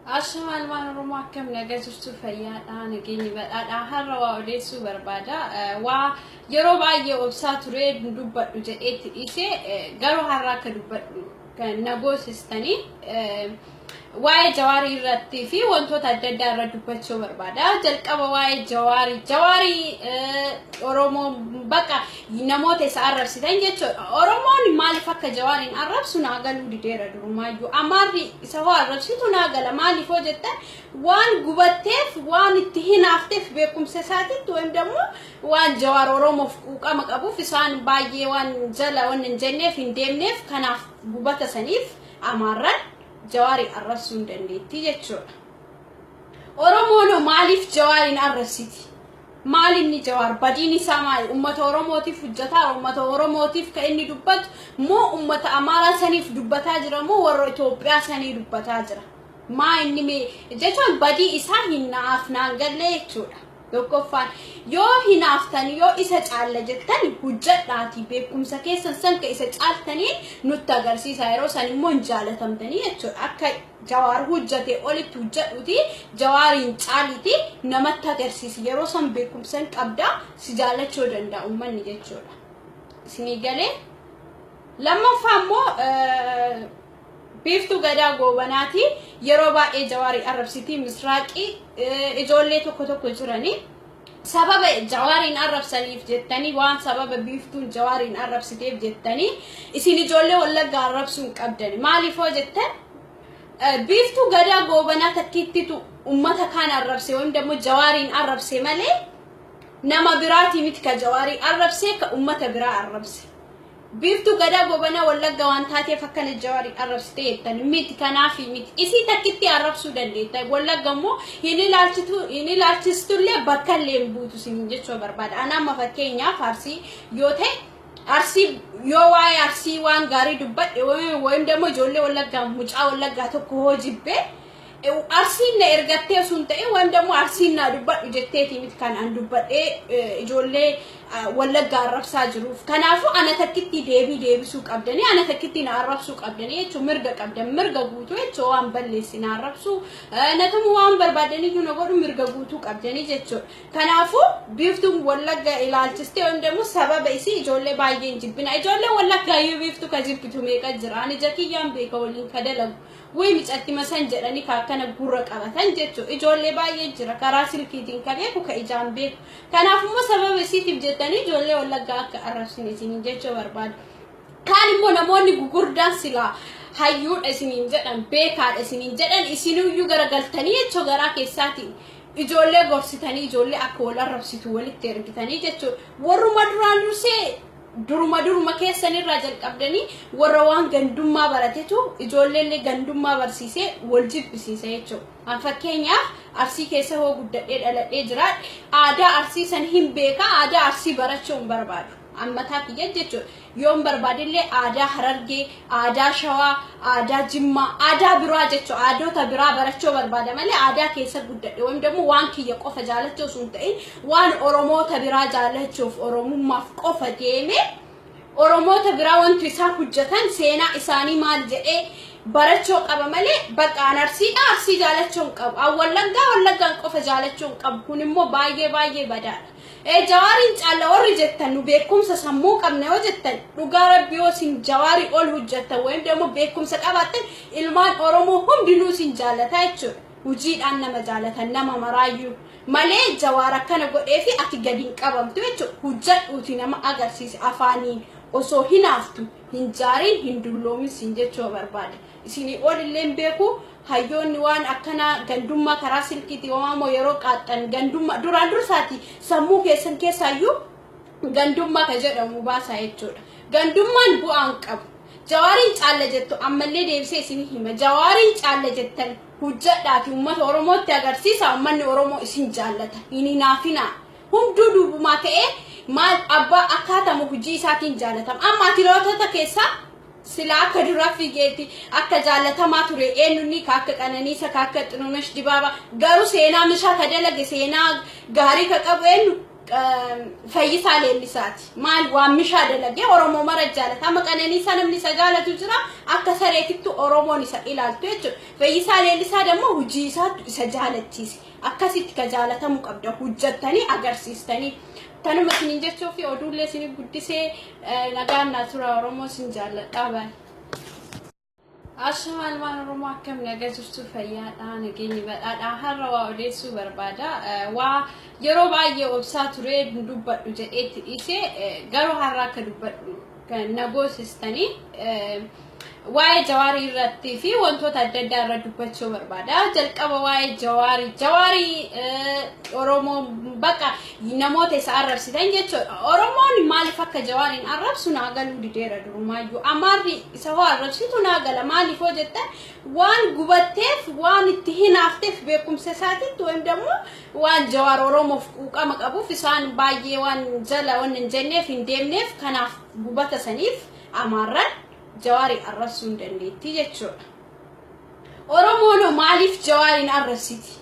Ashamaa ilmaan Oromoo, akkam nagaa jirtu? Fayyaadha, nageenyi badhaadha. Har'a waa odeessuu barbaada. Waa yeroo baay'ee obsaa ture, dubbadhu jedheetti dhiise, garuu har'a akka dubbadhu kan na goosistanii waa'ee Jawaarii irratti fi wantoota adda addaa irra dubbachuu barbaada. Jalqaba waa'ee Jawaarii. Jawaarii, Oromoo bakka namoota isa arrabsitan jechuudha. Oromoon maaliif akka Jawaariin arrabsu naa galuu dideera durumaayyuu. Amaarri isa hoo arrabsitu naa gala. Maaliif hoo jettan, waan gubatteef, waan itti hinaafteef, beekumsa isaatitti ወይም ደግሞ waan Jawaar Oromoof quuqama qabuuf isaan baay'ee waan jala waan hin jenneef hin deemneef, kanaaf gubata saniif Amaarran Jawaarii arrabsuu hin dandeetti jechuudha. Oromoon maaliif Jawaariin arrabsiti? Maal inni Jawaar? Badiin isaa maali? Uummata Oromootiif hojjetaa, uummata Oromootiif kan inni dubbatu moo uummata Amaaraa saniif dubbataa jira moo warra Itoophiyaa sanii dubbataa jira? Maa inni mee jechuun badii isaa hin naaf naan galle jechuudha. Tokkoffaan, yoo hinaaftan, yoo isa caalla jettan, hojjedhaati beekumsa keessan san ka isa caaltaniin nutti agarsiisa. Yeroo san immoo hin jaalatamtanii jechuudha. Akka Jawaar hojjate olitti hojjedhuti, Jawaariin caaliti namatti agarsiisi. Yeroo san beekumsa hin qabda, si jaallachuu danda'a uummanni jechuudha. Isinii galee? Lammaffaa immoo Biiftuu Gadaa Goobanaati. Yeroo baay'ee Jawaarii arrabsitii, Misraaqii ijoollee tokko tokko jiranii. Sababa Jawaariin arrabsaniif jettanii, waan sababa Biiftuun Jawaariin arrabsiteef jettanii isin ijoollee Wallaggaa arrabsuu hin qabdani. Maaliif hoo jettan, Biiftuu Gadaa Goobanaa takkiittitu ummata kaan arrabse ወይም ደግሞ Jawaariin arrabse malee nama biraatii miti ka Jawaarii arrabse, ka ummata biraa arrabse. Biiftuu Gadaa Goobanaa Wallagga waan taateef akkana Jawaarii arrabsite jettan miti, kanaafi miti. Isii takkitti arrabsuu dandeetta. Wallagga immoo hin ilaalchitu, hin ilaalchistullee, bakka illee hin buutu isin jechuu barbaada. Ana amma fakkeenyaaf Arsii yoo ta'e, Arsii yoo waa'ee Arsii waan gaarii dubbadhe ወይም ደግሞ ijoollee Wallaggaa, mucaa Wallaggaa tokko hoo jibbee, Arsiin na ergattee osoo hin ta'in ወይም ደግሞ Arsiin na dubbadhu jetteeti miti kan an dubbadhee ijoollee Wallaggaa arrabsaa jiruuf. Kanaafuu ana takkitti deebii deebisuu qabdanii, ana takkitti na arrabsuu qabdanii jechuun mirga qabdan, mirga guutuu jechuun waan balleessi na arrabsuu, na tumu, waan barbaadaniyyuu na godhu mirga guutuu qabdanii jechuudha. Kanaafuu Biiftuun Wallagga ilaalchistee ወይም ደግሞ sababa isii ijoollee baay'een jibbina. Ijoollee Wallaggaa iyyuu Biiftuu ka jibbitu meeqa jira? Ani jakiyyaan beeka, waliin ka dalagu. Wuyi, micatti masan jedhanii ka akkana gurra qabatan jechuudha. Ijoollee baay'ee jira karaa silkiitiin ka beeku, ka ijaan beeku. Kanaaf immoo sababa isiitiif jettanii ijoollee Wallaggaa akka arrabsine isiniin jechuu barbaada. Kaan immoo namoonni gugurdaan silaa hayyuudha isiniin jedhan, beekaadha isiniin jedhan, isinuyyuu garagaltanii jechuu garaa keessaatiin ijoollee gorsitanii ijoollee akka wal arrabsitu walitti ergitanii jechuudha. Warruma duraan dursee duruma duruma keessanirraa jalqabdanii warra waan gandummaa baratetu ijoolleellee gandummaa barsiisee wal jibbisiisa jechuudha. An fakkeenyaaf Arsii keessa hoo guddadhee dhaladhee jiraadhe, aadaa Arsii san hin beeka, aadaa Arsii barachuu hin barbaadu. Ammataa kiyya jechuudha. Yoon barbaadillee aadaa Harargee, aadaa Shawaa, aadaa Jimmaa, aadaa biraa jechuudha. Aadota biraa barachuu barbaada malee aadaa keessa guddadhe ወይም ደግሞ waan kiyya qofa jaalachuu osoo hin ta'in waan Oromoota biraa jaalachuuf Oromummaaf qofa deeme, Oromoota biraa wanti isaan hojjetan, seenaa isaanii maal jedhee barachuu qaba malee bakka an Arsiidha, Arsii jaalachuu hin qabu. An Wallaggaa, Wallaggaan qofa jaalachuu hin qabu. Kun immoo baay'ee baay'ee badaadha. Jawaariin caalla warri jettan, nu beekumsa sammuu qabna yoo jettan, dhugaa Rabbi yoo isin Jawaarii ol hojjettan ወይም ደግሞ beekumsa qabaattan, ilmaan Oromoo hundinuu isin jaallata jechuudha. Hojiidhaan nama jaalatan nama maraayyuu malee Jawaar akkana godhee fi ati gadi hin qabamtu jechuudha. Hojjedhuuti nama agarsiise, afaaniin osoo hinaaftu hin jaariin, hin dulloomin sin jechuu barbaada. Isinii ol illee hin beeku. Hayyoonni waan akkanaa gandummaa karaa silkiitii waamamoo yeroo qaaxxan, gandummaa duraan dursaati sammuu keessan keessaayyuu gandummaa ka jedhamu baasaa jechuudha. Gandummaan bu'aan qabu. Jawaariin caalla jettu, ammallee deebisee isin hima. Jawaariin caalla jettan, hojjedhaati uummata Oromootti agarsiisa, uummanni Oromoo isin jaallata. Hin hinaafinaa. Hunduu duubumaa ka'ee maal abbaa akkaatama hojii isaatiin jaalatama. Amma atileetota keessaa sila akka dura fiigeetti akka jaallatamaa ture eenyunni? Ka akka Qananiisa, ka akka Xirunesh Dibaabaa. Garuu seenaa mishaa ka dalage, seenaa gaarii ka qabu eenyu? Fayyisaa Leellisaati. Maal waan mishaa dalagee Oromoo mara jaalata. Amma Qananiisaa namni isa jaalatu jira, akka sareetittu Oromoon isa ilaaltu jechuudha. Fayyisaa Leellisaa dammoo hojii isaatu isa jaalachiise. Akkasitti ka jaalatamuu qabda, hojjattanii agarsiistanii. Tanuma isiniin jechuu fi oduullee isin guddisee, nagaan naa tura. Oromoo, isin jaalladhaa, baay'ee. Ashamaa ilmaan Oromoo, akkam nagaa jirtu? Fayyaadha, nageenyi badhaadha. Har'a waa odeessuu barbaada. Waa yeroo baay'ee obsaa ture, dubbadhu jedheetti dhiise, garuu har'a akka dubbadhu kan na goosistanii waa'ee Jawaarii irratti fi wantoota adda addaa irra dubbachuu barbaada. Jalqaba waa'ee Jawaarii. Jawaarii, Oromoo bakka namoota isa arrabsitan jechuudha. Oromoon maaliif akka Jawaariin arrabsu naa galuu dideera durumaayyuu. Amaarri isa hoo arrabsitu naa gala. Maaliif hoo jettan, waan gubatteef, waan itti hinaafteef, beekumsa isaatitti wayim immoo waan Jawaar Oromoof quuqama qabuuf isaan baay'ee waan jala waan hin jenneef hin deemneef, kanaaf gubata saniif Amaarran Jawaarii arrabsuu hin dandeetti jechuudha. Oromoon maaliif Jawaariin arrabsiti?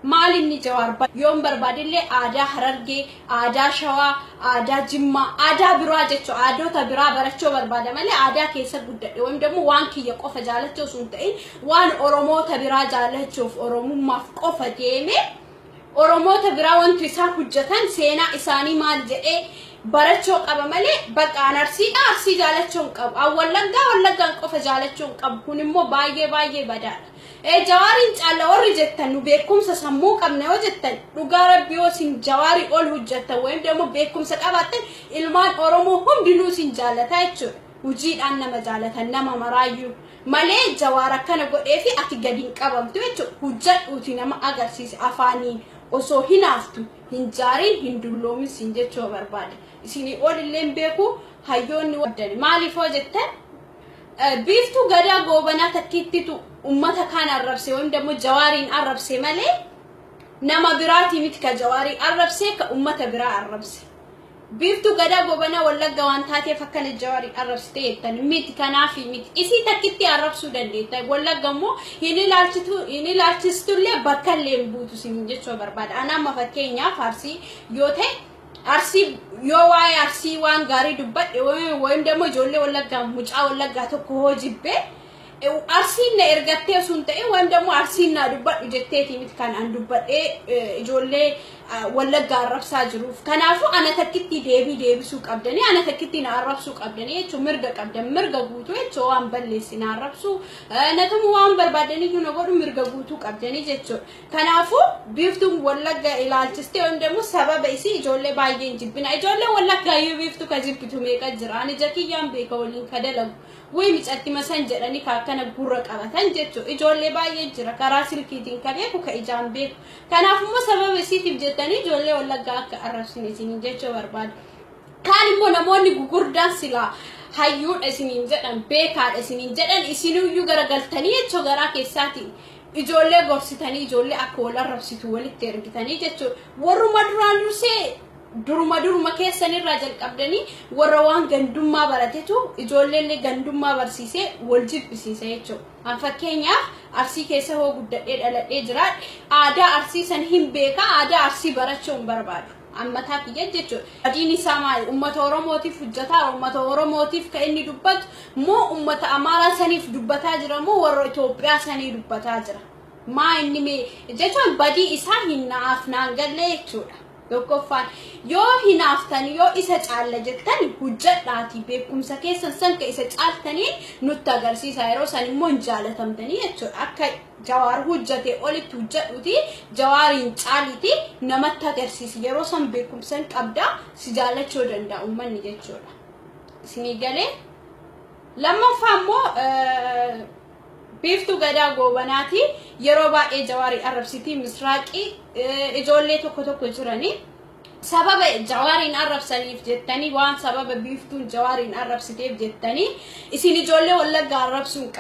Maal inni Jawaar yoon barbaadillee aadaa Harargee, aadaa Shawaa, aadaa Jimmaa, aadaa biraa jechuudha. Aadota biraa barachuu barbaada malee aadaa keessa guddadhe wayim immoo waan kiyya qofa jaalachuu osoo hin ta'in, waan Oromoota biraa jaalachuuf Oromummaaf qofa deeme, Oromoota biraa wanti isaan hojjetan, seenaa isaanii maal jedhee barachuu qaba malee, bakka an Arsiidha, Arsii jaalachuu hin qabu. An Wallaggaa, Wallaggaan qofa jaalachuu hin qabu. Kun immoo baay'ee baay'ee badaadha. Jawaariin caalla warri jettan, nu beekumsa sammuu qabna yoo jettan, dhugaa Rabbi, yoo isin Jawaarii ol hojjettan wayim immoo beekumsa qabaattan, ilmaan Oromoo hundinuu isin jaallata jechuudha. Hojiidhaan nama jaalatan nama maraayyuu malee, Jawaar akkana godhee fi ati gadi hin qabamtu jechuudha. Hojjedhuuti nama agarsiise, afaaniin osoo hinaaftu hin jaariin, hin dulloomin siin jechuu barbaada. Isinii ol illee hin beeku hayyoonni waddani. Maaliif hoo jettan, Biiftuu Gadaa Goobanaa takkiittitu ummata kaan arrabse wayim immoo Jawaariin arrabse malee, nama biraatii miti ka Jawaarii arrabse, ka ummata biraa arrabse. Biiftuu Gadaa Goobanaa Wallagga waan taateef akkana Jawaarii arrabsite jettan miti, kanaafi miti. Isii takkitti arrabsuu dandeetta. Wallagga immoo hin ilaalchitu, hin ilaalchistullee, bakka illee hin buutu siin jechuu barbaada. Ana amma fakkeenyaaf Arsii yoo ta'e, Arsii yoo waa'ee Arsii waan gaarii dubbadhe wayim immoo ijoollee Wallaggaa, mucaa Wallaggaa tokko hoo jibbee, Arsiin na ergattee osoo hin ta'in, wayim immoo Arsiin naa dubbadhu jetteeti miti kan an dubbadhee ijoollee Wallaggaa arrabsaa jiruuf. Kanaafuu ana takkitti deebii deebisuu qabdanii, ana takkitti na arrabsuu qabdanii jechuun mirga qabdan, mirga guutuu jechuun waan balleessi na arrabsuu, natamu waan barbaadaniyyuu na godhu mirga guutuu qabdanii jechuudha. Kanaafuu Biiftuun Wallagga ilaalchistee wayim immoo sababa isii ijoollee baay'een jibbina. Ijoollee Wallaggaa yoo Biiftuu ka jibbitu meeqa jira? Ani jakiyyaan beeka, waliin ka dalagu. Wuyi, micatti masan jedhanii ka akkana gurra qabatan jechuudha. Ijoollee baay'ee jira karaa silkiitiin ka beeku, ka ijaan beeku. Kanaaf immoo sababa isiitiif jettanii ijoollee Wallaggaa akka arrabsine isiniin jechuu barbaada. Kaan immoo namoonni gugurdaan silaa hayyuudha isiniin jedhan, beekaadha isiniin jedhan, isinuyyuu garagaltanii jechuu garaa keessaatiin ijoollee gorsitanii, ijoollee akka wal arrabsitu walitti ergitanii jechuudha. Warruma duraan dursee duruma duruma keessanirraa jalqabdanii warra waan gandummaa baratetu ijoolleellee gandummaa barsiisee wal jibbisiisa jechuudha. An fakkeenyaaf Arsii keessa hoo guddadhee dhaladhee jiraadhe, aadaa Arsii san hin beeka, aadaa Arsii barachuu hin barbaadu. Ammataa kiyya jechuudha. Adiin isaa maali? Uummata Oromootiif hojjetaa, uummata Oromootiif kan inni dubbatu moo, uummata Amaaraa saniif dubbataa jira moo, warra Itoophiyaa sanii dubbataa jira? Maa inni mee jechuun badii isaa hin naaf naan galle jechuudha. Tokkoffaan, yoo hinaaftan, yoo isa caalla jettan, hojjedhaati beekumsa keessan san ka isa caaltaniin nutti agarsiisa. Yeroo san immoo hin jaalatamtanii jechuudha. Akka Jawaar hojjate olitti hojjedhuuti Jawaariin caaliiti namatti agarsiisi. Yeroo san beekumsa hin qabda, si jaallachuu danda'a uummanni jechuudha. Isinii galee? Lammaffaa immoo Biiftuu Gadaa Goobanaati yeroo baay'ee Jawaarii arrabsiti. Misraaqii ijoollee tokko tokko jiranii sababa Jawaariin arrabsaniif jettanii, waan sababa Biiftuun Jawaariin arrabsiteef jettanii isin ijoollee Wallaggaa arrabsuu hin